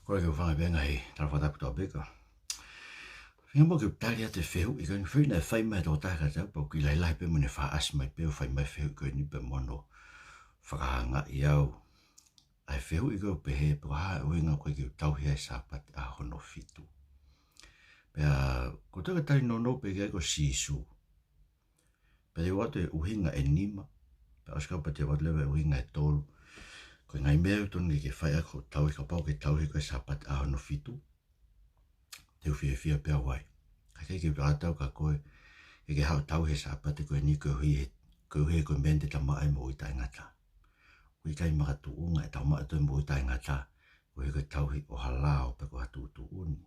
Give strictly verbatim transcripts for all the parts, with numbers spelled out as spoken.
Kole ke u hūfanga pē he ngaahi tala fakatapu kotoa pē ka feinga muʻa ke u tali atu e fehuʻi ko eni, fehuʻi naʻe fai mai ʻe he tokotaha kiate au, pea ʻoku kiʻi lahilahi pē mo ʻene faʻa ʻasi mai pē ʻo fai mai e fehuʻi ko eni pea mo hono fakaangaʻi au. ʻA e fehuʻi ko ē ʻoku pehē pe ko e hā e ʻuhinga ʻoku ʻikai ke u tauhi ai e Sāpate ʻaho hono fitu. Pea ʻoku ou tali nounou pē ki ai ko Sīsū. Pea te u ʻoatu e ʻuhinga ʻe nima, pea ʻosi kau pea te u ʻoatu leva e ʻuhinga ʻe tolu. Ko e ngaahi meʻa ʻoku totonu ke ke fai ʻaki hoʻo tauhi, kapau ʻoku ke tauhi koe e Sāpate ʻaho hono fitu, te u fiefia pē au ai. Ka ʻoku ʻikai ke u tala atu au kia koe ke ke haʻu ʻo tauhi e Sāpate ko eni koeʻuhi he, koeʻuhi he ko e meʻa eni te tau maʻu ai e moʻui taʻengata. ʻOku ʻikai makatuʻunga ʻetau maʻu ʻe tautolu e moʻui taʻengata koeʻuhi ko e tauhi ʻo ha lao pe ko ha tuʻutuʻuni.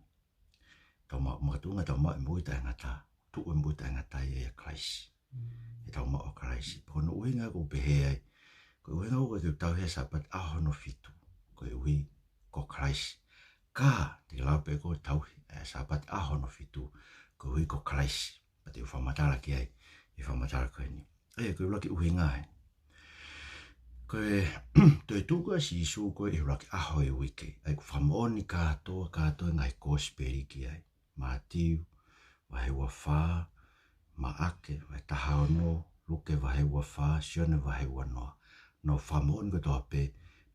Tau ma-, makatuʻunga ʻetau maʻu e moʻui taʻengata, tuʻu e moʻui taʻengata ia ʻia Kalaisi. Mm. ʻEtau maʻu ʻa Kalaisi. Pea ko hono ʻuhinga ʻoku ou pehē ai, ko e ʻuhinga ʻoku ʻikai ke u tauhi e Sāpate ʻaho hono fitu, koeʻuhi ko Kalaisi. Ka te ke lava pē koe ʻo tauhi e Sāpate ʻaho hono fitu, koeʻuhi ko Kalaisi. Pea te u fakamatala ki ai ʻi he fakamatala ko eni. ʻA ia ko e ʻuluaki ʻuhinga ē. Ko e toetuʻu ko ē ʻa Sīsū ko ē ʻi he ʻuluaki ʻaho e uike. ʻA ia ʻoku fakamoʻoni kātoa, kātoa e ngaahi kosipeli ki ai. Mātiu, vahe ua fā, Maʻake, vahe taha ono, Luke, vahe ua fā, Sione, vahe ua noa. Nau fakamoʻoni kotoa pē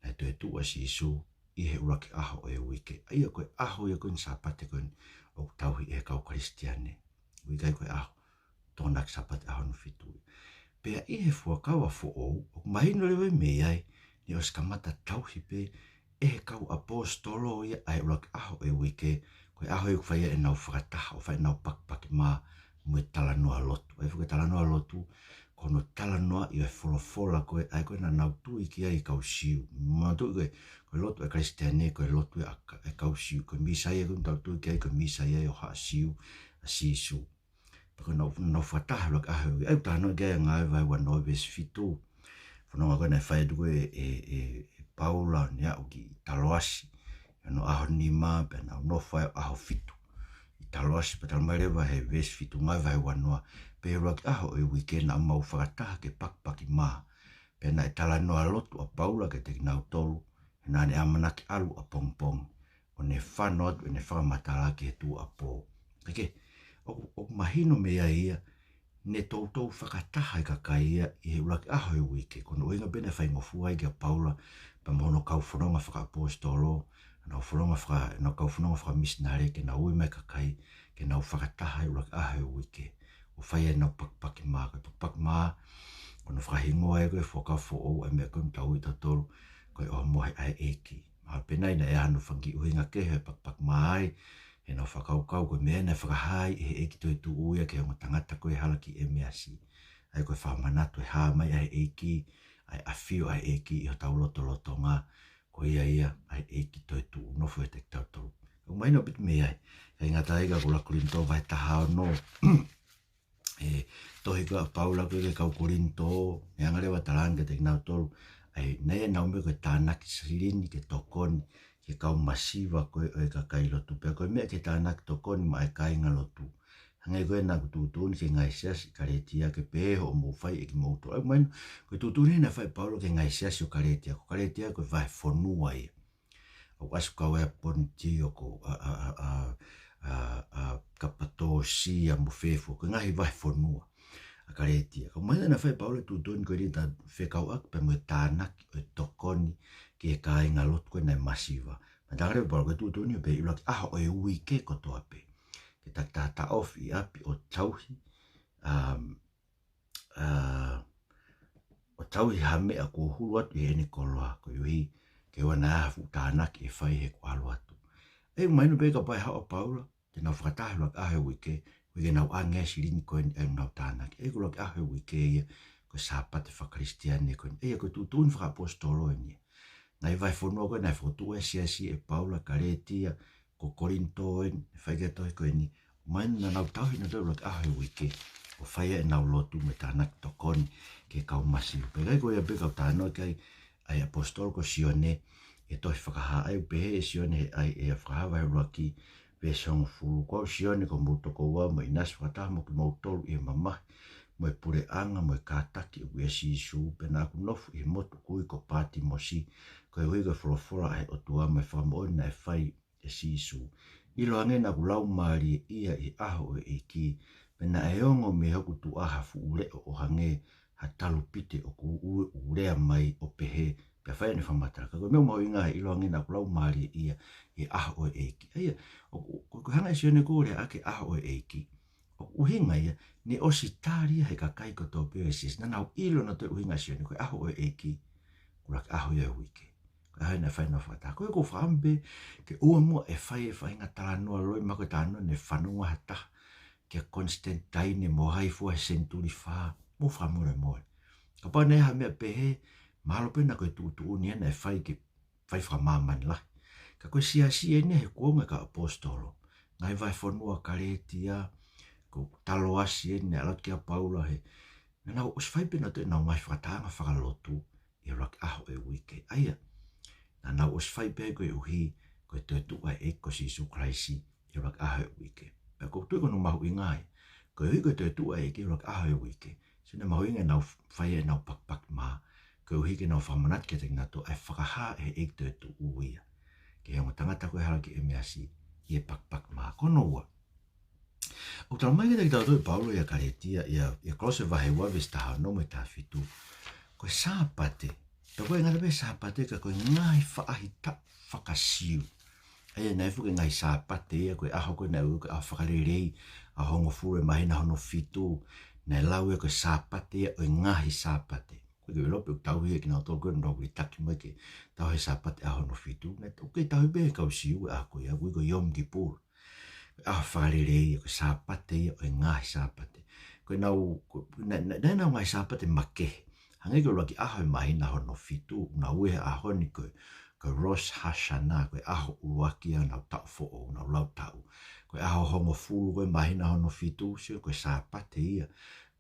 naʻe toetuʻu ʻa Sīsū ʻi he ʻuluaki ʻaho e uike. ʻA ia ko e ʻaho ia ko eni Sāpate ko eni ʻoku tauhi ʻe he kau Kalisitiane. ʻOku ʻikai ko e ʻaho Tokonaki Sāpate ʻaho hono fitu. Pea ʻi he Fuakava Foʻou, ʻoku mahino leva mei ai, naʻe ʻosi kamata tauhi pē ʻe he kau ʻaposetolo ia ʻa e ʻuluaki ʻaho e uike, ko e ʻaho ia ʻoku fai ai ʻenau fakataha ʻo fai ʻenau pakipaki mā mo e talanoa lotu. ʻA ia foki e talanoa lotu, ko hono talanoaʻi ʻo e folofola ko ē, ʻa ia ko ē naʻa nau tui ki ai e kau Siu. Manatuʻi ko e, ko e lotu ʻa e Kalisitiane, ko e lotu ia ʻa e ka-, e kau Siu, ko e Mīsaia ko ē naʻa nau tui ki ai, ko e Mīsaia ia ʻo haʻa Siu, ʻa Sīsū. Pea ko ʻenau, nau fakataha e ʻuluaki ʻaho e uike. ʻA ia ʻoku talanoa ki ai e Ngāue vahe ua noa veesi fitu. Fononga ko ē naʻe fai atu ko ē ʻe, ʻe, ʻe Paula ʻo ne aʻu ki Taloasi. ʻI hono ʻaho nima pea nau nofo ai ʻaho fitu ʻi Taloasi, pea talamai leva he veesi fitu Ngāue vahe ua noa, pea ʻuluaki ʻaho e uike naʻa mau fakataha ke pakipaki mā. Pea naʻe talanoa lotu ʻa Paula kiate kinautolu, he naʻa ne ʻamanaki ʻalu ʻapongipongi, ʻo ne fano atu ʻene fakamatala ki he tuʻuapō. Kae kehe, ʻoku, ʻoku mahino mei ai ia, ne toutou fakataha e kakai ia ʻi he ʻuluaki ʻaho e uike. Ko hono ʻuhinga pē naʻe faingofua ai kia Paula, pea mo hono kau fononga fakaʻaposetolo, nau fononga faka-, nau kau fononga fakamisinale ke nau ui mai e kakai, ke nau fakataha he ʻuluaki ʻaho e uike. ʻO fai ai ʻenau pakipaki mā, ko e pakipaki mā, ko hono fakahingoa ia ko ē Fuakava Foʻou, ʻa e meʻa ko ē ʻoku tau ui ʻe tautolu ko e ʻOhomohe ʻa e ʻEiki. Mahalo pē naʻe ʻi ai hano fanga kiʻi ʻuhinga kehe e pakipaki mā ai, he naʻa nau fakakaukau ko e meʻa naʻe fakahā ai ʻe he ʻEiki toetuʻu ia ki he ongo tangata ko ē ʻi he hala ki ʻEmeasi. ʻA ia ko e fakamanatu e hā mai ʻa e ʻEiki, ʻa e ʻafio ʻa e ʻEiki ʻi hotau lotolotonga, ko ia ia ʻa e ʻEiki toetuʻu ʻoku nofo ʻiate kitautolu. ʻOku mahino ʻaupito mei ai, ʻikai ngata ai ka ko e ʻuluaki Kolinitō vahe taha ono, e tohi ko ē ʻa Paula ko ē ki he kau Kolinitō, ne hanga leva ʻo talaange kiate kinautolu, ʻa ia naʻe ʻi ai ʻenau meʻa ko e tānaki silini ke tokoni ki he kau masiva ko ē ʻo e kakai lotu. Pea ko e meʻa ki he tānaki tokoni maʻá e kāingalotu, hangē ko ē naʻá ku tuʻutuʻuni ki he ngaahi siasi ʻi Kalētia, ke pehē hoʻomou fai ʻe kimoutolu. ʻA ia ʻoku mahino, ko e tuʻutuʻuni naʻe fai ʻe Paula ki he ngaahi siasi ʻo Kalētia. Ko Kalētia ko e vahefonua ia. ʻOku ʻasi ʻo kau ai ʻa Ponitio ko, ʻa, ʻa, ʻa, ʻa, ʻa, ʻa Kapatōsia mo fē fua, ko e ngaahi vahefonua ʻa Kalētia. Ka ʻoku mahino naʻe fai ʻe Paula e tuʻutuʻuni ko eni ʻo fekauʻaki pea mo e tānaki ʻo e tokoni ki he kāingalotu ko ē naʻe masiva. Pea talaange leva ʻe Paula ko e tuʻutuʻuni ʻoku pehē ʻuluaki ʻaho ʻo e uike kotoa pē, ke takitaha taʻofi ʻi ʻapi ʻo tauhi, um, ʻa, ʻo tauhi ha meʻa kuo hulu atu ʻi heʻene koloa, koeʻuhi ke ʻoua naʻa ʻi ai ha fuʻu tānaki ʻe fai heʻeku ʻalu atu. ʻA ia ʻoku mahino pē kapau ʻe haʻu ʻa Paula, te nau fakataha he ʻuluaki ʻaho e uike, koeʻuhi ke nau ʻoange e silini ko eni ʻo nau tānaki. ʻA ia ko e ʻuluaki ʻaho e uike ia, ko e Sāpate faka-Kalisitiane ko eni. ʻA ia ko e tuʻutuʻuni fakaʻaposetolo eni ia. Ngaahi vahefonua ko ē naʻe fokotuʻu ai e siasi ʻe Paula, Kalētia, ko Kolinitō eni, naʻe fai ki ai e tohi ko eni, ʻoku mahino naʻa nau tauhi ʻenautolu e ʻuluaki ʻaho e uike, ʻo fai ai ʻenau lotu mo e tānaki tokoni ki he kau masiva. Pea ʻikai ko ia pē ka ʻoku talanoa ki ai ʻa e ʻaposetolo ko Sione ʻi he tohi Fakahā, ʻa ia ʻoku pehē ʻe Sione he, ʻa ia ʻi he Fakahā vahe ʻuluaki veesi hongofulu: Ko au Sione ko homou tokoua, mo ʻInasi fakataha mo kimoutolu ʻi he mamahi, mo e puleʻanga mo e kātaki ʻoku ʻia Sīsū, pea naʻa ku nofo ʻi he motu kui ko Pātimosi, koeʻuhi ko e folofola ʻa e ʻOtua mo e fakamoʻoni naʻe fai ʻe Sīsū. ʻIlo ange naʻa ku laumālieʻia ʻi he ʻaho ʻo e ʻEiki, pea naʻe ongo mei hoku tuʻa ha fuʻu leʻo ʻo hangē ha talupite ʻoku ʻū, ʻū lea mai ʻo pehē, pea fai ʻene fakamatala. Ka ko e meʻa mahuʻinga he ʻilo ange naʻa ku laumālieʻia ʻi he ʻaho ʻo e ʻEiki. ʻA ia, ʻoku, ko, ko e hanga ʻe Sione ko ē ʻo lea ʻaki e ʻaho ʻo e ʻEiki, ʻoku ʻuhinga ia, ne ʻosi tali ia he kakai kotoa pē ʻo e siasi. Naʻa nau ʻilo nautolu e ʻuhinga ʻa Sione, ko e ʻaho ʻo e ʻEiki, ko e ʻuluaki ʻaho ia ʻo e uike. Ko e ʻaho ia naʻe fai ai ʻena fakataha. Ko e ko fakaʻamu pē ke ʻoua muʻa ʻe fai e faʻahinga talanoa loi, mahalo ko e talanoa naʻe fanongo ha taha kia Konisitanitina mo hai fua he senituli fā, mou fakamolemole. Kapau naʻe ʻi ai ha meʻa pehē, mahalo pē naʻa ko e tuʻutuʻuni ia naʻe fai ke fai fakamāmani lahi. Ka ko e siasi eni he kuonga ʻo e kau ʻaposetolo. Ngaahi vahefonua Kalētia, ko Taloasi eni naʻe ʻalu atu ki ai ʻa Paula he. Naʻa nau ʻosi fai pē nautolu ʻenau ngaahi fakatahaʻanga fakalotu ʻi he ʻuluaki ʻaho ʻo e uike. ʻA ia, naʻa nau ʻosi fai pē koeʻuhi ko e toetuʻu ʻa e ʻEiki ko Sīsū Kalaisi ʻi he ʻuluaki ʻaho ʻo e uike. Pea ʻoku ou tui ko hono mahuʻinga ia, koeʻuhi ko e toetuʻu ʻa e ʻEiki ʻi he ʻuluaki ʻaho ʻo e uike, sio naʻe mahuʻinga ʻenau fai ʻenau pakipaki mā, koeʻuhi ke nau fakamanatu kiate kinautolu ʻa e fakahā ʻe he ʻEiki toetuʻu ia ki he ongo tangata ko ē ʻe hala ki ʻEmeasi ʻi he pakipaki mā. Ko hono ua, ʻoku talamai kiate kitautolu ʻe Paula ʻia Kalētia, ʻia, ʻia Kolose vahe ua veesi taha ono mo e taha fitu, ko e Sāpate, pea ʻoku ʻikai ngata pē he Sāpate ka ko e ngaahi faʻahitaʻu faka-Siu. ʻA ia naʻe fuʻu ngaahi Sāpate ia, ko e ʻaho ko ē naʻe ui ko e ʻaho Fakalelei, ʻaho hongofulu ʻo e māhina hono fitu, naʻe lau ia ko e Sāpate ia ʻo e ngaahi Sāpate. Ko e ke ʻilo pē ʻoku tauhi ʻe kinautolu ko ē naʻa nau taki mai ke tauhi e Sāpate ʻaho hono fitu. Naʻe ʻoku kei tauhi pē ʻe he kau Siu e ʻaho ko ia, ʻoku ui ko e Yom Kippur. Ko e ʻaho Fakalelei ia, ko e Sāpate ia ʻo e ngaahi Sāpate. Ko ʻenau, ko, naʻe, naʻe, naʻe ʻi ai ʻenau ngaahi Sāpate makehe. Hangē ko e ʻuluaki ʻaho ʻo e māhina hono fitu, naʻe ui he ʻaho ni ko e, ko e Rosh Hashanah, ko e ʻaho ʻuluaki ʻo ʻenau taʻu foʻou, ʻenau lau taʻu. Ko e ʻaho hongofulu ko ē ʻo e māhina hono fitu, sio ko e Sāpate ia.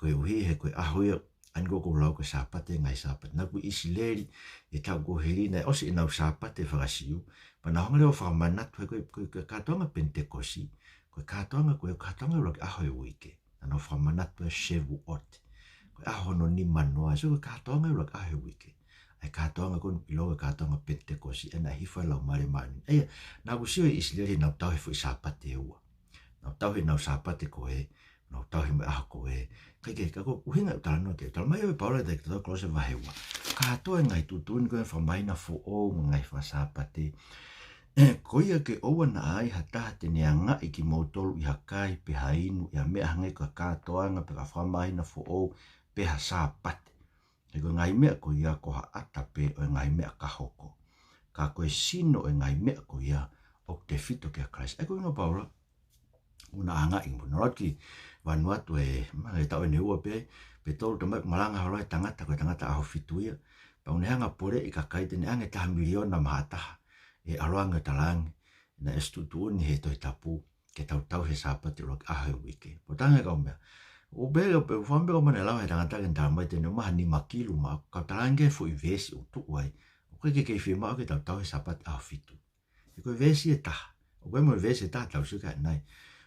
Koeʻuhi he ko e ʻaho ia, ʻa eni ko ē ʻoku lau ko e Sāpate ʻo e ngaahi Sāpate. Naʻa ku ʻi ʻIsileli he taʻu kuo hili, naʻe ʻosi ʻenau Sāpate faka-Siu, pea naʻa nau hanga leva ʻo fakamanatu he ko e, ko e, ko e kātoanga Penitekosi, ko e kātoanga, ko e kātoanga ʻuluaki ʻaho ʻo e uike. Naʻa nau fakamanatu e Shavuot, ko e ʻaho hono nimanoa, sio ko e kātoanga ʻuluaki ʻaho ʻo e uike. ʻA e kātoanga ko eni ʻoku ʻiloa ko e kātoanga Penitekosi, ʻa ia naʻe hifo ai e Laumālie Māʻoniʻoni. ʻA ia, naʻa ku sio ʻi ʻIsileli naʻa nau tauhi e foʻi Sāpate ʻe ua. Naʻa nau tauhi ʻenau Sāpate ko ē, naʻa nau tauhi mo e ʻaho ko ē. Kae kehe, ka ko e ʻuhinga ʻoku talanoa ki ai, talamai ʻe Paula kiate kitautolu Kolose vahe ua, kātoa e ngaahi tuʻutuʻuni ko ē fakamāhina foʻou mo e ngaahi fakasāpate, ko ia ke ʻoua naʻa ai ha taha te ne angaʻi kimoutolu ʻi ha kai pe ha inu, ʻi ha meʻa hangē ko e kātoanga pe ko e fakamāhina foʻou pe ha Sāpate. He ko e ngaahi meʻa ko ia ko ha ʻata pē ʻo e ngaahi meʻa ka hoko. Ka ko e sino ʻo e ngaahi meʻa ko ia ʻoku tefito kia Kalaisi. ʻA ia ko e ʻuhinga ʻa Paula, ʻoua naʻa angaʻi, mo naʻa nau ʻalu ki Vanuatu he, ma, he taʻu ʻe ua pē, pe tolu, talamai ʻoku malanga holo ai e tangata, ko e tangata ʻaho fitu ia. Pea ʻoku ne hanga ʻo poleʻi e kakai te ne ʻange taha miliona maha taha ʻi he ʻalu ange ʻo talaange naʻe ʻosi tuʻutuʻuni he Tohi Tapu ke tau tauhi e Sāpate ʻuluaki ʻaho ʻo e uike. Pea u talaange ki he kau meʻa, ʻoku pehē, ʻoku pehē, fua pē ko e meʻa naʻe lau ʻe he tangata ke ne talamai te ne ʻomai ha nima kilu maʻaku, kau talaange ki he foʻi veesi ʻoku tuʻu ai, ʻoku ʻikai ke kei fiemaʻu ke tau tauhi e Sāpate ʻaho fitu. He ko e veesi ʻe taha. ʻOku ʻi ai mo e veesi ʻe taha tau sio ki ai ʻanenai,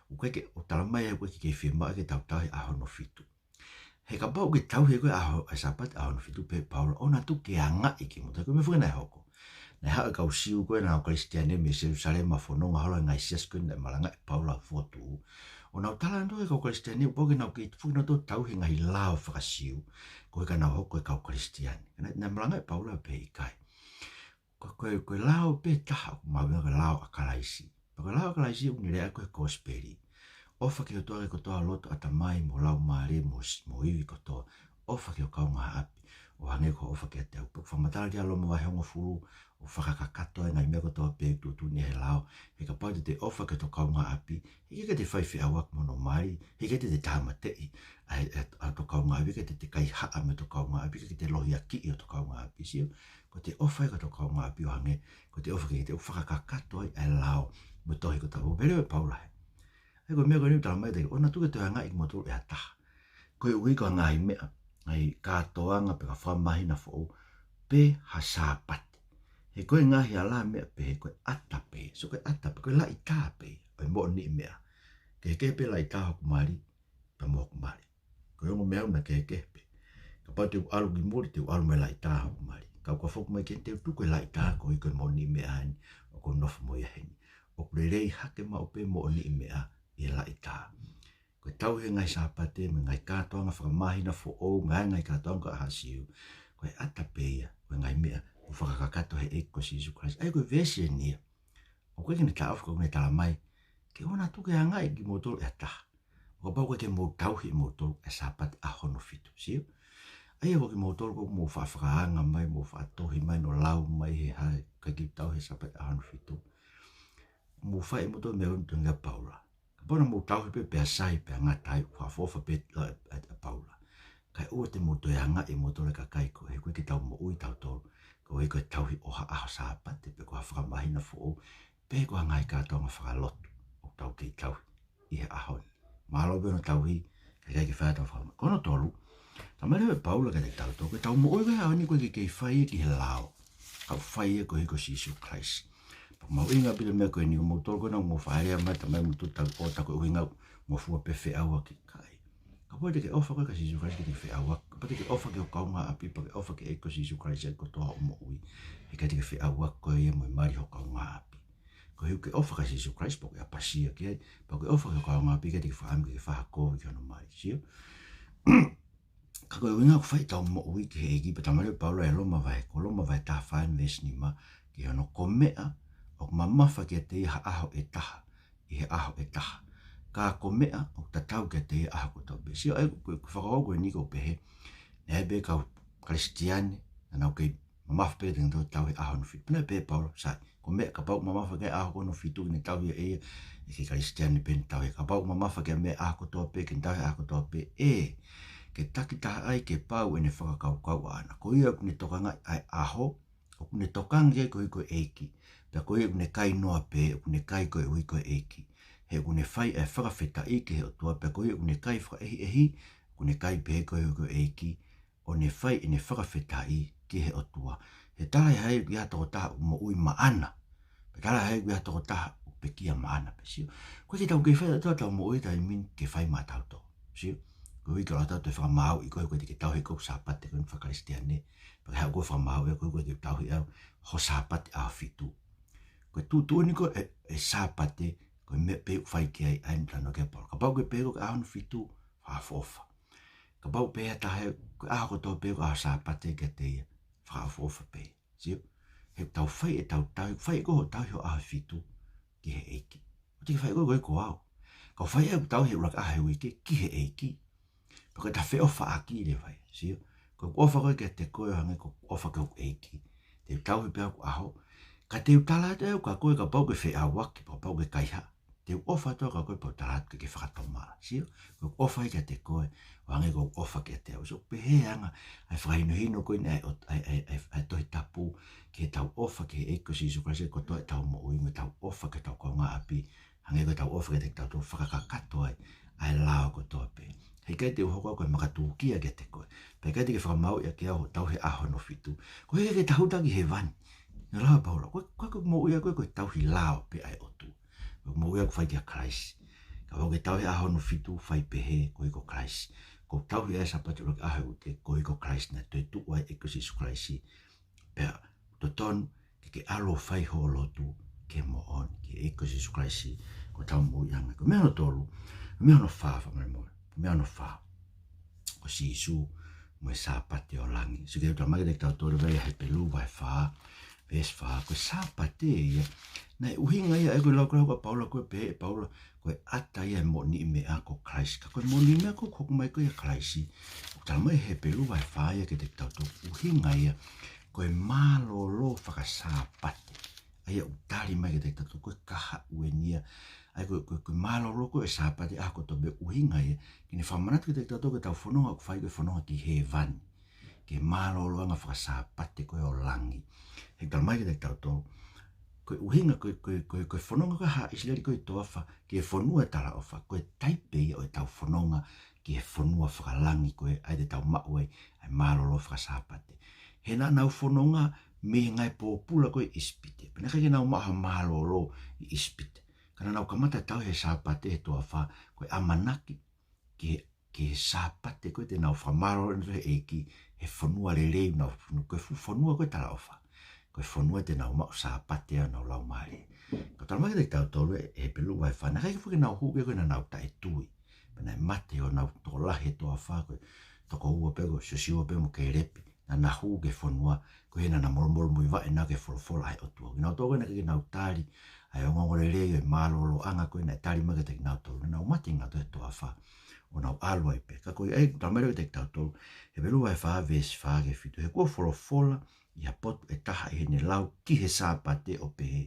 ʻoku ʻikai ke, ʻoku talamai ʻoku ʻikai ke kei fiemaʻu ke tau tauhi e ʻaho hono fitu. He kapau ʻoku ke tauhi ʻe koe e ʻaho, e Sāpate ʻaho hono fitu, pehē ʻe Paula, ʻoua naʻa tuku ke angaʻi kimoutolu. Ko e meʻa foki naʻe hoko, naʻe haʻu e kau Siu ko ē naʻa nau Kalisitiane mei Selusalema ʻo fononga holo he ngaahi siasi ko ē naʻe malanga ai ʻa Paula ʻo fokotuʻu. ʻO nau tala atu ki he kau Kalisitiane, ʻoku pau ke nau kei, foki nautolu ʻo tauhi e ngaahi lao faka-Siu, koeʻuhi ka nau hoko ko e kau Kalisitiane. Naʻe, naʻe malanga ʻa Paula ʻo pehē ʻikai. Ko, ko, ko e lao pē taha ʻoku mahuʻinga ko e lao ʻa Kalaisi. Pea ko e lao ʻa Kalaisi ʻoku ne lea ko e kosipeli. ʻOfa ki he ʻOtua ʻaki ho kotoa loto, ʻatamai mo laumālie mo s-, mo ivi kotoa. ʻOfa ki ho kaungāʻapi ʻo hangē ko hoʻo ʻofa kiate au. Pea ʻoku fakamatala ki ai ʻa Loma vahe hongofulu, ʻo fakakakato e ngaahi meʻa kotoa pē ʻoku tuʻutuʻuni he lao. He kapau te te ʻofa ki hoto kaungāʻapi, heʻikai te te fai feʻauaki mo hono mali, heʻikai te te tāmateʻi ʻa e, ʻa e, ʻa hoto kaungāʻapi, heʻikai te te kaihaʻa mo hoto kaungāʻapi, heʻikai te te lohiakiʻi hoto kaungāʻapi, sio. Ko ʻete ʻofa ia ki hoto kaungāʻapi ʻo hangē ko ʻete ʻofa kiate ia, ʻoku fakakakato ai ʻa e lao mo e tohi kotoa. ʻOku pehē leva ʻe Paula he, ʻa ia ko e meʻa ko eni ʻoku talamai kiate kitautolu, ʻoua naʻa tuku ke toe angaʻi kimoutolu ʻe ha taha. Koeʻuhi ko e ngaahi meʻa, ngaahi kātoanga pe ko e fakamāhina foʻou, pe ha Sāpate. He ko e ngaahi ala meʻa pehē ko e ʻata pē, sio ko e ʻata pē, ko e laʻitā pē ʻo e moʻoniʻi meʻa. Kehekehe pē laʻitā hoku mali pea mo hoku mali. Ko Ko e ongo meʻa ʻoku na kehekehe pē. Kapau te u ʻalu ki muli, te u ʻalu mo e laʻitā hoku mali. Ka ʻoku ou foki mai ke te u tuku e laʻitā ko ē ko e moʻoni meʻa ʻeni ʻoku ou nofo mo ia heni. ʻOku lelei hake maʻu pē moʻoni meʻa ʻi he laʻitā. Ko e tauhi e ngaahi Sāpate, mo e ngaahi kātoanga fakamāhina foʻou, mo e ngaahi kātoanga ʻa Siu. Ko e ʻata pē ia, ko e ngaahi meʻa ʻoku fakakakato he ʻEiki ko Sīsū Kalaisi. ʻA ia ko e veesi ʻeni ia. ʻOku ʻikai ke ne taʻofi ka ʻoku ne tala mai. Ke ʻoua naʻa tuku ke hanga ʻe kimoutolu ʻe ha taha. ʻO kapau ʻoku ʻikai ke mou tauhi ʻimoutolu e Sāpate ʻaho hono fitu. Sio? ʻA ia ko kimoutolu ʻoku mou faʻa fakaanga mai, mou faʻa tohi mai, ʻo lau mai he ʻikai ke tauhi e Sāpate ʻaho hono fitu. Mou fai ʻe moutolu meʻa ʻoku ne tohi ʻa Paula. Kapau naʻa mou tauhi pē pea sai pea ngata ai, fakaʻofoʻofa pē ʻa, ʻa, ʻa Paula. Kae ʻoua te mou toe hanga ʻe moutolu e kakai ko ē, he ʻoku ʻikai ke tau moʻui tautolu. Ko e ʻuhi ko e tauhi ʻo ha ʻaho Sāpate, pe ko ha fakamāhina foʻou, pe ko ha ngaahi kātoanga fakalotu ʻoku tau kei tauhi ʻi he ʻaho ni. Mālō pē hono tauhi, ka ʻikai ke fai ha tau fakama. Ko hono tolu, talamai leva ʻe Paula kiate kitautolu, ko ʻetau moʻui ko ē he ʻaho ni ʻoku ʻikai ke kei fai ia ki he lao. Ka ʻoku fai ia koeʻuhi ko Sīsū Kalaisi. Pea mahuʻinga pē ʻa e meʻa ko eni, ko moutolu ko ena ʻoku mou faʻa lea mai, talamai ʻe moutolu ʻoku tau ʻofa koeʻuhinga ʻoku mou fua pē feʻauaki, ʻikai. Kapau te ke ʻofa koe kia Sīsū Kalaisi, ke te feʻauaki. Kapau te ke ʻofa ki ho kaungāʻapi, pea ke ʻofa ki he ʻEiki ko Sīsū Kalaisi ʻaki kotoa hoʻo moʻui, he ʻikai te ke feʻauaki koe ia mo e mali ho kaungāʻapi. Koeʻuhi ʻoku ke ʻofa kia Sīsū Kalaisi, pea ʻoku ke ʻapasia ki ai, pea ʻoku ke ʻofa ki ho kaungāʻapi, ʻikai te ke fakaʻamu ke ke fakakovi ki hono mali. Sio? Ka ko e ʻuhinga ʻoku fai ʻetau moʻui ki he ʻEiki, pea talamai leva ʻe Paula ʻi Loma vahe, ko Loma vahe taha fā veesi nima, ki hono, ko e meʻa ʻoku mamafa kiate ia ha ʻaho ʻe taha, ʻi he ʻaho ʻe taha. Ka ko e meʻa ʻoku tatau kiate ia ʻaho kotoa pē. Sio, ʻa ia ko e, ko e fakakaukau ko eni ʻoku pehē, naʻe ʻi ai pē kau Kalisitiane naʻa nau kei mamafa pē kiate kinautolu e tauhi e ʻaho hono fitu. Pea naʻe pehē ʻe Paula, sai, ko e meʻa kapau ʻoku mamafa ki ai e ʻaho ko hono fitu ke ne tauhi ia, ʻe ʻikai ke Kalisitiane pē ne tauhi ia. Kapau ʻoku mamafa ki ai e meʻa ʻaho kotoa pē ke ne tauhi e ʻaho kotoa pē, ē, ke takitaha ai ke pau ʻene fakakaukau ʻaʻana. Ko ia ʻoku ne tokangaʻi ʻa e ʻaho, ʻoku ne tokanga ki ai koeʻuhi ko e ʻEiki. Pea ko ia ʻoku ne kai noa pē, ʻoku ne kai koeʻuhi ko e ʻEiki. He ʻoku ne fai ʻa e fakafetaʻi ki he ʻOtua, pea ko ia ʻoku ne kai fakaʻehiʻehi, ʻoku ne kai pē koeʻuhi ko e ʻEiki, ʻo ne fai ʻene fakafetaʻi ki he ʻOtua. He talaʻehai ʻoku ʻi ai ha tokotaha ʻoku moʻui maʻana. Pe talaʻehai ʻoku ʻi ai ha tokotaha ʻoku pekia maʻana pē, sio. ʻOku ʻikai ke tau kei fai ʻetau, ʻetau moʻui he taimi ni ke fai maʻatautolu. Sio. Koeʻuhi ko ʻetau toe fakamāuʻi koe, ʻoku ʻikai te ke tauhi ʻe koe e Sāpate ko eni faka-Kalisitiane. Pea ke haʻu koe ʻo fakamāuʻi au, koeʻuhi ʻoku ʻikai te u tauhi ʻe au ho Sāpate ʻaho fitu. Ko e tuʻutuʻuni ko ē e, e Sāpate, ko e meʻa pē ʻoku fai ki ai ʻa eni, talanoa ki ai ʻa Paula. Kapau ʻoku ke pehē ko e ʻaho hono fitu, fakaʻofoʻofa. Kapau pehē ʻe ha taha, ko e ʻaho kotoa pē ko e ʻaho Sāpate kiate ia, fakaʻofoʻofa pē. Sio? He ʻoku tau fai ʻetau tauhi, fai ʻe koe hoʻo tauhi hoʻo ʻaho fitu ki he ʻEiki. ʻOua te ke fai ʻe koe koeʻuhi ko au. Ka ʻoku fai ʻe au ʻeku tauhi he ʻuluaki ʻaho he uike ki he ʻEiki. Pea ko ʻeta feʻofaʻaki leva ia, sio? Ko ʻeku ʻofa ko ē kiate koe ʻo hangē ko ʻeku ʻofa ki hoku ʻEiki. Te u tauhi pē au ʻeku ʻaho. Ka te u tala atu ʻe au kia koe kapau ʻoku ke feʻauaki, kapau ʻoku ke kaihaʻa. Te u ʻofa atu au kia koe pea u tala atu ke ke fakatomala, sio? Ko ʻeku ʻofa ia kiate koe ʻo hangē ko ʻeku ʻofa kiate au. So, pehē ʻa e anga ʻa e fakahinohino ko eni ʻa e, ʻa e, ʻa e, ʻa e, ʻa e Tohi Tapu, ke tau ʻofa ki he ʻEiki ko Sīsū Kalaisi kotoa ʻetau moʻui, mo ʻetau ʻofa ki hotau kaungāʻapi, hangē ko ʻetau ʻofa kiate kitautolu, fakakakato ai ʻa e lao kotoa pē. He ʻikai te u hoko au ko e makatūkia kiate koe, pea ʻikai te ke fakamāuʻi ʻaki au hoʻo tauhi e ʻaho hono fitu. Koeʻuhi ke ke tahuta ki hēvani. Naʻe lau ʻa Paula, ko e, ko e, ko e moʻui ʻa koe ko e tauhi lao pē ʻa e ʻOtua. Ko e moʻui ʻoku fai kia Kalaisi. Kapau ʻoku ke tauhi e ʻaho hono fitu, fai pehē koeʻuhi ko Kalaisi. Ko e tauhi ʻa e Sāpate ʻuluaki ʻaho he uike koeʻuhi ko Kalaisi, naʻe toetuʻu ai e ʻEiki ko Sīsū Kalaisi. Pea totonu ke ke ʻalu ʻo fai hoʻo lotu ki he moʻoni, ki he ʻEiki ko Sīsū Kalaisi, ko hotau moʻuiʻanga. Ko e meʻa hono tolu, meʻa hono fā, fakamolemole. Meʻa hono fā. Ko Sīsū mo e Sāpate ʻo langi. Sio ki he talamai kiate kitautolu ʻe Hepelū vahe fā, veesi fā, ko e Sāpate ia, naʻe ʻuhinga ia, ʻa ia ko e lau, ko e lau ʻa Paula, ko e pehē ʻe Paula, ko e ʻata ia e moʻoniʻi meʻa ko Kalaisi. Ka ko e moʻoniʻi meʻa ko ē ʻoku hoko mai ko ia ʻia Kalaisi, ʻoku talamai ʻe Hepelū vahe fā ia kiate kitautolu, ʻuhinga ia, ko e mālōlō fakasāpate. ʻA ia ʻoku tali mai kiate kitautolu, ko e kahaʻu eni ia. ʻA ia ko e, ko e, ko e mālōlō ko ē e Sāpate ʻaho kotoa pē, ʻuhinga ia ke ne fakamanatu kiate kitautolu ko ʻetau fononga ʻoku fai ko e fononga ki hēvani. Ki he mālōlōʻanga fakasāpate ko ē ʻo langi. He talamai kiate kitautolu, ko e ʻuhinga ko e, ko e, ko e, ko e fononga ko ē ʻa ʻIsileli ko ē ʻi he toafa ki he fonua ʻo e talaʻofa, ko e taipe ia ʻo ʻetau fononga ki he fonua fakalangi ko ē, ʻa ia te tau maʻu ai ʻa e mālōlō fakasāpate. He naʻa nau fononga mei he ngaahi pōpula ko ē ʻi ʻIsipite. Pea naʻe ʻikai ke nau maʻu ha mālōlō ʻi ʻIsipite. Ka naʻa nau kamata tauhi e Sāpate he toafa, ko e ʻamanaki ki he ki he Sāpate ko ē te nau fakamālōlō ai ʻi he ʻEiki, he fonua lelei ʻoku nau fonua, ko e fuʻu fonua ko ē talaʻofa. Ko e fonua te nau maʻu Sāpate ai honau laumālie. Ka talamai kiate kitautolu ʻe Hepelū vahe fā, naʻe ʻikai ke fuʻu ke nau hū ki ai ko ē naʻa nau taʻetui. Pea naʻe mate honau tokolahi he toafa, ko e toko ua pē, ko Siosiua pē mo Kēlepi. Naʻa na hū ki he fonua, ko ia naʻa na molomolomuivaʻe naua ki he folofola ʻa e ʻOtua. Kinautolu ko ē naʻe ʻikai ke nau tali ʻa e ongoongolelei ʻo e mālōlōʻanga ko ē naʻe tali mai kiate kinautolu, naʻa nau mate kinautolu he toafa, ʻo nau ʻalu ai pē. Ka ko ia ai, talamai leva kiate kitautolu, Hepelū vahe fā, veesi fā ki he fitu: He kuo folofola ʻi ha potu ʻe taha ʻi heʻene lau ki he Sāpate ʻo pehē,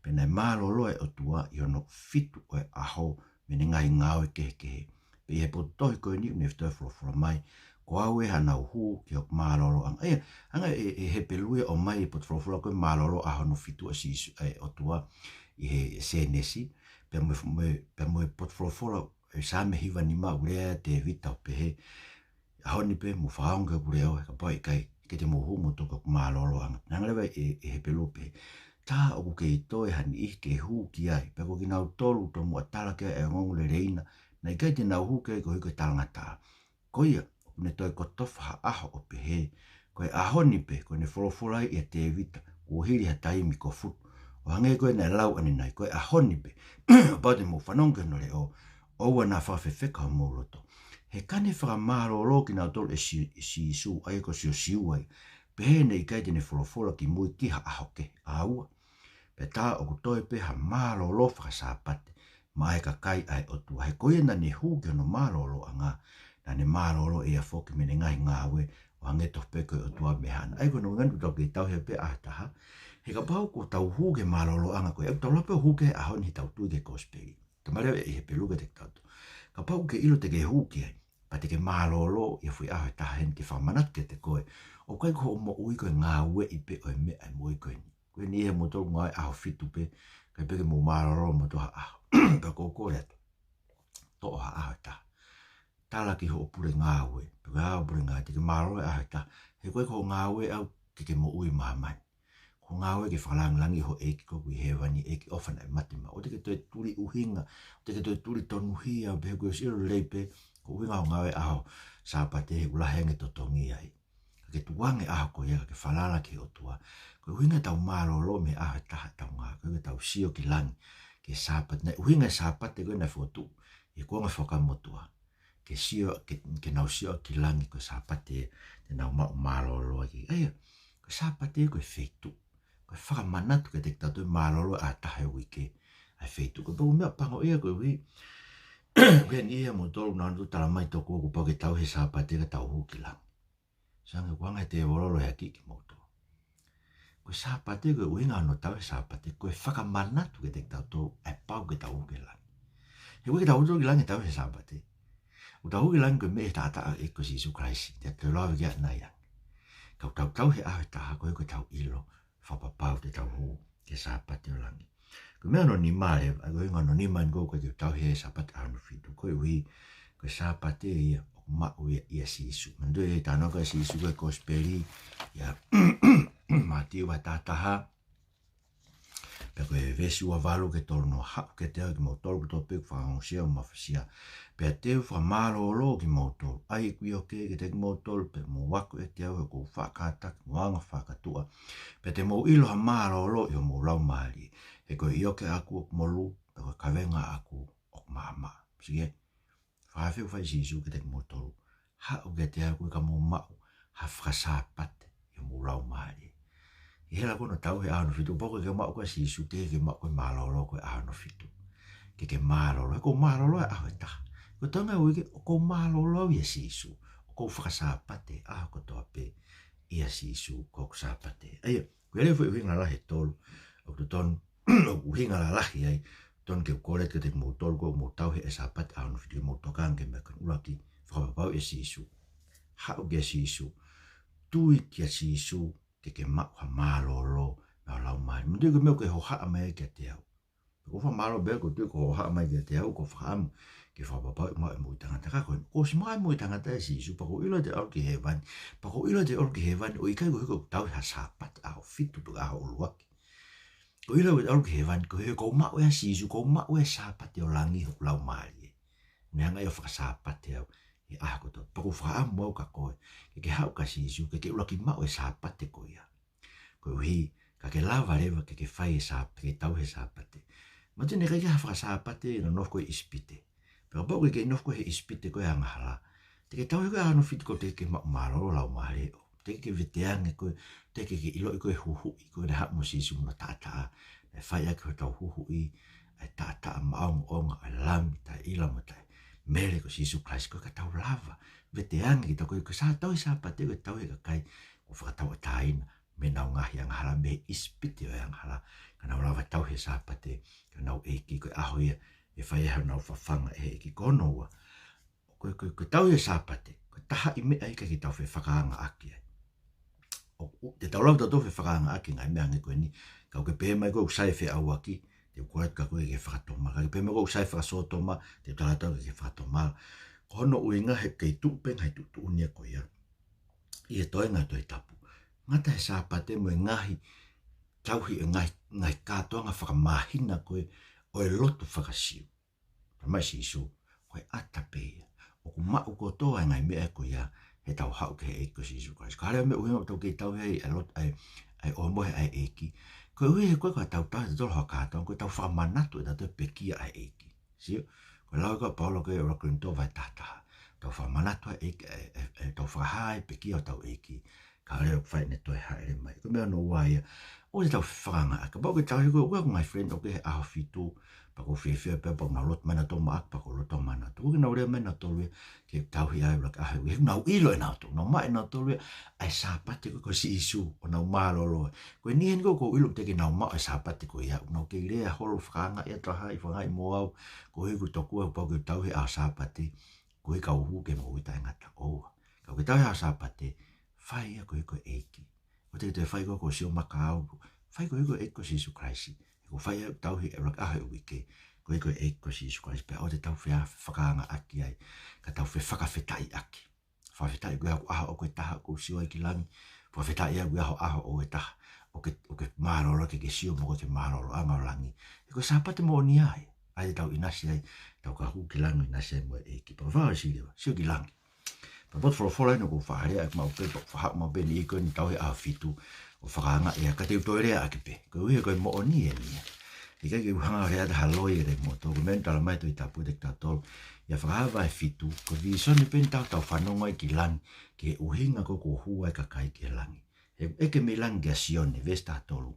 Pea naʻe mālōlō ʻa e ʻOtua ʻi hono fitu ʻo e ʻaho mei heʻene ngaahi ngāue kehekehe. Pea ʻi he potu tohi ko eni ʻoku ne toe folofola mai, Ko au ē haʻanau hū ki hoku mālōlōʻanga. ʻA ia, hanga ʻe, ʻe Hepelū ia ʻo ʻomai e potu folofola ko e mālōlō ʻaho hono fitu ʻa Sīsū, ʻa e ʻOtua ʻi he Sēnesi, pea mo e, mo e, pea mo e potu folofola ʻi he Saame hiva nima ʻoku lea ai ʻa Tēvita ʻo pehē, ʻAho ni pē mou fakaongo ki hoku leʻo, he kapau ʻe ʻikai, ʻikai te mou hū moutolu ki hoku mālōlōʻanga. Hanga leva ʻe, ʻe Hepelū ʻo pehē, tā ʻoku kei toe ha niʻihi ke hū ki ai, pea ko kinautolu ʻoku tomuʻa tala ki ai ʻa e ongoongolelei na, naʻe ʻikai te nau hū ki ai koeʻuhi ko e talangataʻa. Ko ia, ʻoku ne toe kotofa ha ʻaho ʻo pehē, Ko e ʻaho ni pē, ko ʻene folofola ai ʻia Tēvita, kuo hili ha taimi kofutu, ʻo hangē ko ē naʻe lau ʻanenai, Ko e ʻaho ni pē, kapau te mou fanongo ki hono leʻo, ʻoua naʻa fakafefeka homou loto. He ka ne fakamālōlō kinautolu ʻe Sī-, ʻe Sīsū, ʻa ia ko Siosiua ia, pehē naʻe ʻikai te ne folofola kimui ki ha ʻaho kehe. ʻA ua, pea tā ʻoku toe pē ha mālōlō fakasāpate maʻa e kakai ʻa e ʻOtua. He ko ia naʻa ne hū ki hono mālōlōʻanga, naʻa ne mālōlō ʻe ia foki mei heʻene ngaahi ngāue, ʻo hangē tofu pē ko e ʻOtua mei haʻana. ʻA ia ko hono ʻuhinga ʻoku tau kei tauhi pē ʻaho ʻe taha. He kapau ʻoku tau hū ki he mālōlōʻanga ko ē, ʻoku tau lava pē ʻo hū ki ai he ʻaho ni heʻetau tui ki he kosipeli. Talamai leva ʻe Hepelū kiate kitautolu, kapau ʻoku ke ʻilo te ke hū ki ai, pea te ke mālōlō ʻi ha foʻi ʻaho ʻe taha heni, ke fakamanatu kiate koe, ʻoku ʻikai ko hoʻo moʻui ko e ngāueʻi pē ʻo e meʻa ʻa e moʻui ko eni. Ko eni ʻi he moutolu ngāue ʻaho fitu pē, ʻikai pē ke mou mālōlō moutolu ha ʻaho. Pea ʻoku ou kole atu, toʻo ha ʻaho ʻe taha. Tala ki hoʻo pule ngāue, pe ko e hā hoʻo pule ngāue, te ke mālōlō he ʻaho ʻe taha. He ʻoku ʻikai ko hoʻo ngāue ʻaʻau ke ke moʻui ʻi māmani. Ko hoʻo ngāue ke fakalāngilangiʻi ho ʻEiki ko ē ʻoku ʻi hēvani, ʻEiki ʻofa naʻe mate maʻau. ʻOua te ke toe tuli ʻuhinga, ʻoua te ke toe tuli tonuhia, pehē kuo ʻosi ʻilo lelei pē ko e ʻuhinga hoʻo ngāue ʻaho Sāpate he ʻoku lahi ange e totongi ai. Ka ke tukuange e ʻaho ko ia, ka ke falala ki he ʻOtua. Ko e ʻuhinga ʻetau mālōlō mei he ʻaho ʻe taha ʻetau ngāue, ko e ʻuhinga ʻetau sio ki langi, ki he Sāpate. Naʻe ʻuhinga e Sāpate ko ē naʻe fokotuʻu ʻi he kuonga Fuakava Motuʻa, ke sio, ke, ke nau sio ki langi, ko e Sāpate te nau maʻu mālōlō ai. ʻA ia, ko e Sāpate ko e feituʻu, ko e fakamanatu kiate kitautolu e mālōlō ʻaho ʻe taha he uike ʻa e feituʻu. Ko e pau meʻa pango ia koeʻuhi, ko eni ʻi he moutolu naʻa nau talamai tokua kuo pau ke tauhi e Sāpate ka tau hū ki langi. Sai ange, ʻoku hanga ʻe he tēvolo ʻo lohiakiʻi kimoutolu. Ko e Sāpate, ko e ʻuhinga hono tauhi e Sāpate, ko e fakamanatu kiate kitautolu ʻe pau ke tau hū ki langi. He ʻoku ʻikai ke tau hū ki langi ʻi he tauhi e Sāpate. ʻOku tau hū ki langi ko e meʻa ʻi he taʻataʻa ʻo e ʻEiki ko Sīsū Kalaisi, te tau lava ki ai ʻanai ange. Ka ʻoku tau tauhi e ʻaho ʻe taha, ko e, ko ʻetau ʻilo fakapapau te tau hū ki he Sāpate ʻo langi. Ko e meʻa hono nima leva, ʻa ia ko e ʻuhinga hono nima eni ʻoku ʻikai ke tauhi ai e Sāpate ʻaho hono fitu, koeʻuhi ko e Sāpate ia ʻoku maʻu ia ʻia Sīsū. Manatuʻi e talanoa ko ē ʻa Sīsū ko ē he kosipeli ʻia Mātiu vahe taha taha, pea ko e veesi ua valu ki he tolu noa: Haʻu kiate au kimoutolu kotoa pē ʻoku fakaongosia mo mafasia, pea te u fakamālōlō kimoutolu. ʻAi ʻeku ʻioke kiate kimoutolu, pea mou ako ʻiate au, he ʻoku ou faʻa kātaki mo anga fakakatuʻa, pea te mou ʻilo ha mālōlō ʻi homou laumālie. He ko e ʻioke ʻaʻaku ʻoku molū, pea ko e kavenga ʻaʻaku ʻoku maʻamaʻa. Sike, fakafeʻao fai ʻe Sīsū kiate kimoutolu, Haʻu kiate au koeʻuhi ka mou maʻu ha fakasāpate ʻi homou laumālie. ʻI he hela ko ē hono tauhi e ʻaho hono fitu, kapau ʻoku ʻikai ke maʻu koe ʻe Sīsū, ʻikai ke maʻu koe e mālōlō ko ē ʻaho hono fitu. ʻIkai ke mālōlō, he ʻoku ou mālōlō he ʻaho ʻe taha. Ko e tau ngaahi uike, ʻoku ou mālōlō au ʻia Sīsū, ʻoku ou fakasāpate ʻaho kotoa pē ʻia Sīsū, ko hoku Sāpate. ʻA ia, ko e lea foʻi ʻuhinga lalahi ʻe tolu ʻoku totonu, ʻoku ʻuhinga lalahi ai, totonu ke u kole atu kiate kimoutolu ko ē ʻoku mou tauhi e Sāpate ʻaho hono fitu, ke mou tokanga ki he meʻa ko eni. ʻUluaki, fakapapauʻi ʻa Sīsū. Haʻu kia Sīsū. Tui kia Sīsū ke ke maʻu ha mālōlō mei ho laumālie. Manatuʻi ko e meʻa ʻoku ke hohaʻa mai ai kiate au. Ko e fakamālō pē ʻoku ou tui ko hoʻo hohaʻa mai kiate au, ko e fakaʻamu ke fakapapauʻi ʻoku maʻu e moʻui taʻengata. Ka ko eni, kuo ʻosi maʻu e moʻui taʻengata ʻia Sīsū, pea ʻoku ou ʻilo te u ʻalu ki hēvani. Pea ʻoku ou ʻilo te u ʻalu ki hēvani, ʻo ʻikai koeʻuhi ko ʻeku tauhi ha Sāpate ʻaho fitu pe ko e ʻaho ʻuluaki. ʻOku ou ʻilo te u ʻalu ki hēvani, koeʻuhi kuo u maʻu ʻe Sīsū, kuo u maʻu e Sāpate ʻo langi ʻi hoku laumālie. Ne hanga ʻe ia ʻo fakasāpate au. he ʻaho kotoa. Pea ʻoku ou fakaʻamu au kia koe ke ke haʻu kia Sīsū, ke ke ʻuluaki maʻu e Sāpate ko ia. Koeʻuhi, ka ke lava leva ke ke fai e Sā-, ke ke tauhi e Sāpate. Mahino ʻoku ʻikai ke ʻi ai ha faka-Sāpate ʻi he nofo ko ē ʻi ʻIsipite. Pea kapau ʻoku ke nofo koe he ʻIsipite ko ē ʻa e angahala, teʻeki ke tauhi koe he ʻaho hono fitu, ʻoku teʻeki ke maʻu mālōlō lau mālie ʻo teʻeki ke veteange koe, teʻeki ke ʻiloʻi koe e huhuʻi ko ē naʻe haʻu mo Sīsū mo hono taʻataʻa. Naʻe fai ʻaki hotau huhuʻi ʻa e taʻataʻa maʻongoʻonga ʻo e Lami taʻeʻila mo taʻemele ko Sīsū Kalaisi, ko e ʻikai ke tau lava veteange kitautolu ko e, ko e Sā-, tauhi Sāpate ko e tauhi e kakai kuo fakatauʻatāina mei heʻenau ngaahi angahala, mei he ʻIsipite ʻo e angahala. Ka nau lava tauhi e Sāpate, ka nau ʻEiki, ko e ʻaho ia ʻe fai ai honau fafanga ʻe he ʻEiki. Ko hono ua, ko e, ko e, ko e tauhi e Sāpate, ko e taha e meʻa ia ʻikai ke tau fefakaangaʻaki ai. ʻO, ʻo, te tau lava tautolu fefakaangaʻaki e ngaahi meʻa hangē ko eni. Ka ʻoku ke pehē mai koe ʻoku sai e feʻauaki, te u kole atu kia koe ke ke fakatomala. Ka ke pehē mai koe ʻoku sai e fakasōtoma, te u tala atu ke ke fakatomala. Ko hono ʻuhinga he ʻoku kei tuʻu pē ngaahi tuʻutuʻuni ia ko ia ʻi he toenga ʻo e Tohi Tapu. Ngata he Sāpate mo e ngaahi tauhi, e ngaahi, ngaahi kātoanga fakamāhina ko ē ʻo e lotu faka-Siu. Talamai ʻe Sīsū, ko e ʻata pē ia. ʻOku maʻu kotoa e ngaahi meʻa ko ia heʻetau haʻu ki he ʻEiki ko Sīsū Kalaisi. Ka ʻi ai e meʻa ʻoku ʻuhinga ʻoku tau kei tauhi ai ʻa e lotu, ʻa e, ʻa e ʻohomohe ʻa e ʻEiki. Koeʻuhi he ko e, ko ʻetau tauhi tautolu ha kātoanga, ko ʻetau fakamanatu ʻe tautolu e pekia ʻa e ʻEiki. Sio, ko e lau ʻa Paula ko ē ʻi he ʻuluaki Kolinitō vahe taha taha. Tau fakamanatu ʻa e ʻEiki, ʻe, ʻe, ʻe, tau fakahā e pekia ʻo hotau ʻEiki. Ka ʻoku leva ʻoku fai ʻene toe hāʻele mai. Ko e meʻa hono ua ia, ʻoua te tau fakaangaʻaki. Kapau ʻoku ke tauhi koe, ʻoku ʻi ai haʻo ngaahi friend ʻoku ʻi he ʻaho fitu, pea ʻoku ou fiefia pē pea ʻoku nau lotu mai nautolu maʻaku, pea ʻoku ou lotu mai nautolu. ʻOku ʻikai ke nau lea mai nautolu ia ke tauhi ʻa e ʻuluaki ʻaho ʻo e uike. He ʻoku nau ʻilo ʻe nautolu, nau maʻu ʻe nautolu ia ʻa e Sāpate ko ē ko Sīsū, ʻo nau mālōlō. Ko eni heni ko ē ʻoku ou ʻilo teʻeki ke nau maʻu e Sāpate ko ia, ʻoku nau kei lea holo, fakaangaʻi atu ha taha, fakaangaʻi mo au, koeʻuhi ʻoku tokua kuo pau ke u tauhi e ʻaho Sāpate, koeʻuhi kau hū ki he moʻui taʻengata. ʻOua. Ka ʻoku ke tauhi e ʻaho Sāpate, fai ia koeʻuhi ko e ʻEiki. ʻOua te ke toe fai koeʻuhi ko e sio makaʻau, fai koeʻuhi ko e ʻEiki ko Sīsū Kalaisi. He ʻoku fai ia ʻoku tauhi e ʻuluaki ʻaho ʻo e uike, koeʻuhi ko e ʻEiki ko Sīsū Kalaisi, pea ʻoua te tau fefakaangaʻaki ai, ka tau fefakafetaʻiʻaki. Fakafetaʻi koeʻuhi ko e ʻaho ʻoku ke taha ʻoku ou sio ai ki langi. Fakafetaʻi au koeʻuhi ko e ʻaho ʻoku ke taha ʻoku ke, ʻoku ke mālōlō, ke ke sio mo koe ki he mālōlōʻanga ʻo langi. He ko e Sāpate moʻoni ia. ʻAi ke tau ʻinasi ai, tau ka hū ki langi ʻinasi ai mo e ʻEiki. Pea ko e fakaʻosi leva, sio ki langi. Pea potu folofola eni ʻoku ou faʻa lea ʻaki maʻu pē, pea faʻa haʻu maʻu pē eni ʻi he ko eni tauhi e ʻaho fitu ʻo fakaangaʻi ia, ka te u toe lea ʻaki pē. Koeʻuhi ko e moʻoni eni ia. ʻIkai ke u hanga ʻo lea atu ha loi ʻe lei moto, ko e meʻa eni talamai ʻe he Tohi Tapu kiate kitautolu. ʻI he Fakahā vahe fitu, ko e vīsone pē eni ʻoku tau fanongo ai ki langi, ki he ʻuhinga ko ē kuo hū ai e kakai ki langi. He ʻeke mei langi kia Sione, veesi taha tolu.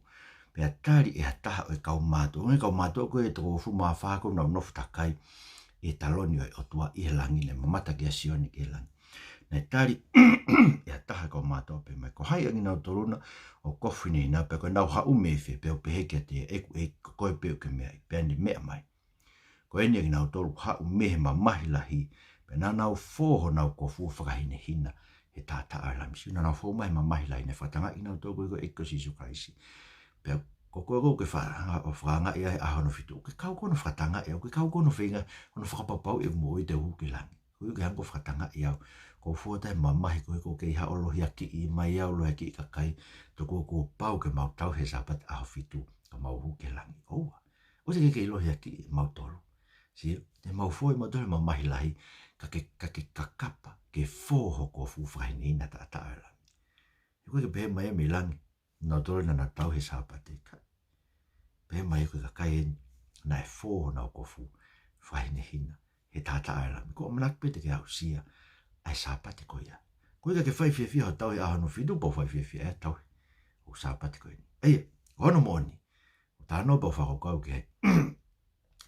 Pea tali ʻe ha taha ʻo e kau mātuʻa. ʻUhinga e kau mātuʻa ko e toko hongofulu mā fā ko ē ʻoku nau nofo takai ʻi he taloni ʻo e ʻOtua ʻi he langi, naʻe mamata kia Sione ki he langi. Naʻe tali ʻe ha taha ʻo e kau mātuʻa pea pehē mai, ko hai ʻa kinautolu na ʻoku kofu hinehina, pea ko ʻenau haʻu mei fē? Pea u pehē kiate ia, ʻeku ʻEiki, ko koe pē ʻoku ke meaʻi. Pea ne meʻa mai. Ko eni ʻa kinautolu ʻoku haʻu mei he mamahi lahi, pea naʻa nau fō honau kofu ʻo fakahinehina he taʻataʻa ʻo e Lami. Sio, naʻa nau fou mai he mamahi lahi, naʻe fakatangaʻi kinautolu ko e ʻEiki ko Sīsū Kalaisi. Pea ko koe ʻoku ke fa-, hanga ʻo fakaangaʻi ʻa e ʻaho hono fitu, ʻoku ke kau koe hono fakatangaʻi au, ʻoku ke kau koe hono feinga, hono fakapapauʻi ʻeku moʻui te u hū ki langi. Koeʻuhi ʻoku ke hanga koe ʻo fakatangaʻi au. Kuo u fou atu he mamahi ko ē ʻoku kei haʻo lohiakiʻi mai au, lohiakiʻi e kakai, tokua kuo pau ke mau tauhi e Sāpate ʻaho fitu, ka mau hū ki langi. ʻOua. ʻOua te ke kei lohiakiʻi mautolu. Sio, te mau fou mautolu he mamahi lahi, ka ke, ka ke kakapa ke fō ho kofu ʻo fakahinehina he taʻataʻa ʻo e Lami. He ʻoku ʻikai ke pehē mai ia mei langi, nautolu naʻa nau tauhi e Sāpate, ʻikai. Pehē mai ko e kakai eni naʻe fō honau kofu ʻo fakahinehina he taʻataʻa ʻo e Lami. Ko e ʻamanaki pē te ke aʻusia ʻa e Sāpate ko ia. Ko e ʻikai ke fai fiefia hoʻo tauhi e ʻaho hono fitu, pea ʻoku fai fiefia ʻa e tauhi ʻo e Sāpate ko eni. ʻA ia, ko hono moʻoni, ʻoku ou talanoa pea u fakakaukau ki ai.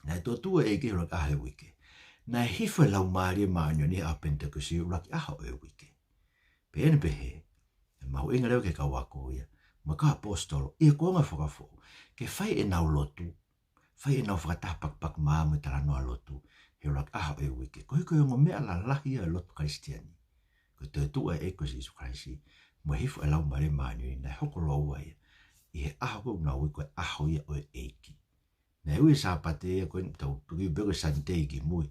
Naʻe toetuʻu e ʻEiki he ʻuluaki ʻaho ʻo e uike. Naʻe hifo e Laumālie Māʻoniʻoni he ʻaho Penitekosi he ʻuluaki ʻaho ʻo e uike. Pea ne pehē, ʻe mahuʻinga leva ki he kau ako ia, mo e kau ʻaposetolo, ʻi he kuonga fakafoʻou, ke fai ʻenau lotu, fai ʻenau fakataha pakipaki maama mo e talanoa lotu he ʻuluaki ʻaho ʻo e uike. Koeʻuhi ko e ongo meʻa lalahi ia ʻo e lotu Kalisitiane, ko e toetuʻu e ʻEiki ko Sīsū Kalaisi, mo e hifo e Laumālie Māʻoniʻoni, naʻe hoko lōua ia ʻi he ʻaho ko ē ʻoku nau ui ko e ʻaho ia ʻo e ʻEiki. Naʻe ui e Sāpate ia ko eni, tau tuki pē ko e Sunday ki mui.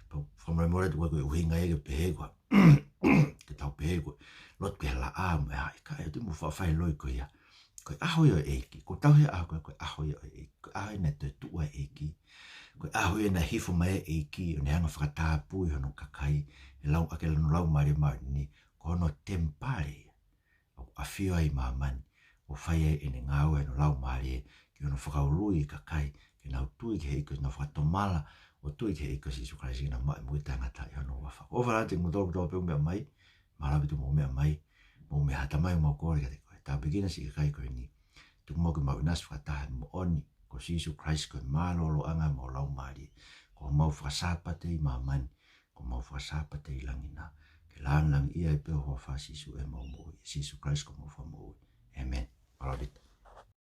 Pea fakamolemole atu ko e ʻuhinga ia ke pehē ko e, ke tau pehē ko e lotu ki he laʻā mo e hā, ʻikai, ʻoua te mou faʻa fai e loi ko ia. Ko e ʻaho ia ʻo e ʻEiki, ko e tauhi ʻaho ko ē, ko e ʻaho ia ʻo e ʻEiki, ko e ʻaho ia naʻe toetuʻu ai e ʻEiki, ko e ʻaho ia naʻe hifo mai e ʻEiki ʻo ne hanga ʻo fakatapui hono kakai, ʻe lau ʻaki e lanu laumālie māʻoniʻoni, ko hono temipale ia ʻoku ʻafio ai ʻi māmani, ʻo fai ai ʻene ngāue ʻi hono laumālie, ki hono fakaului e kakai ke nau tui ki he ʻEiki, ke nau fakatomala ʻo tui ki he ʻEiki ko Sīsū Kalaisi, ke nau maʻu e moʻui taʻengata ʻi hono huafa. ʻOfa lahi atu kiate kimoutolu kotoa pē ʻoku meʻa mai, mālō ʻaupito hoʻomou meʻa mai, mou meʻa ha tamai mau kole kiate koe. Tāpuekina siʻi kakai ko eni. Tuku muʻa ke mau ʻinasi fakataha he moʻoni ko Sīsū Kalaisi ko e mālōlōʻanga ʻemau laumālie. Ko homau fakasāpate ʻi māmani, ko homau fakasāpate ʻi langi na. Ke lāngilangiʻia ai pē ho huafa Sīsū ʻemau moʻui. Sīsū Kalaisi ko homau Fakamoʻui. ʻĒmeni. Mālō ʻaupito.